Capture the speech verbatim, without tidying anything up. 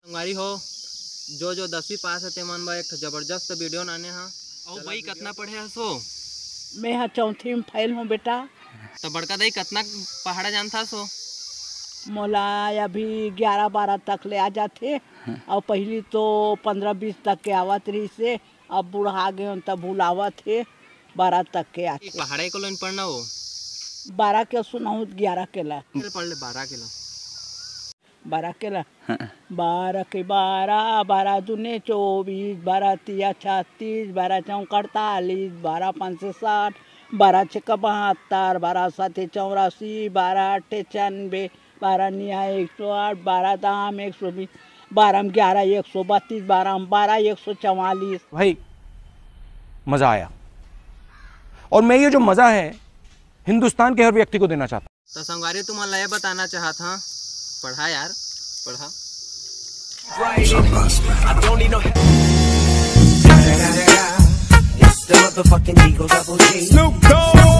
संगवारी हो, जो जो दसवीं पास हे ते मन बर एक ठो जबरदस्त वीडियो लाने हा। अउ चला भाई, वीडियो। कतना पढ़े हस ओ? मैं ह चौथी में फेल हूँ बेटा। तो बड़का दाई, कतना पहाड़ा जानथस ओ? मोला अभी ग्यारह बारह तक ले आ जाथे। और पहली तो पंद्रह बीस तक के आवत रहिस हे। अब बुढ़ा गए हूँ तब भुलावत हे। बारह तक के आथे। पहाड़ा को लोन पढ़ना हो? बारह के सुनाहूँ, ग्यारह के ला। चल पढ़ ले बारह के ला। बारह के ला। बारह के बारह, बारह दूने चौबीस, बारह तिया छत्तीस, बारह चौक अड़तालीस, बारह पाँच से साठ, बारह छक्का बहत्तर, बारह साते चौरासी, बारह अट्ठे छियानबे, बारह निया एक सौ आठ, बारह दाम एक सौ बीस, बारह में ग्यारह एक सौ बत्तीस, बारह में बारह एक सौ चवालीस। भाई, मजा आया। और मैं ये जो मजा है, हिंदुस्तान के हर व्यक्ति को देना चाहता हूँ। तो संगवारी, तुमन ला ये बताना चाहत हाँ, पढ़ा यार, पढ़ा। It's the motherfucking Eagle Double G.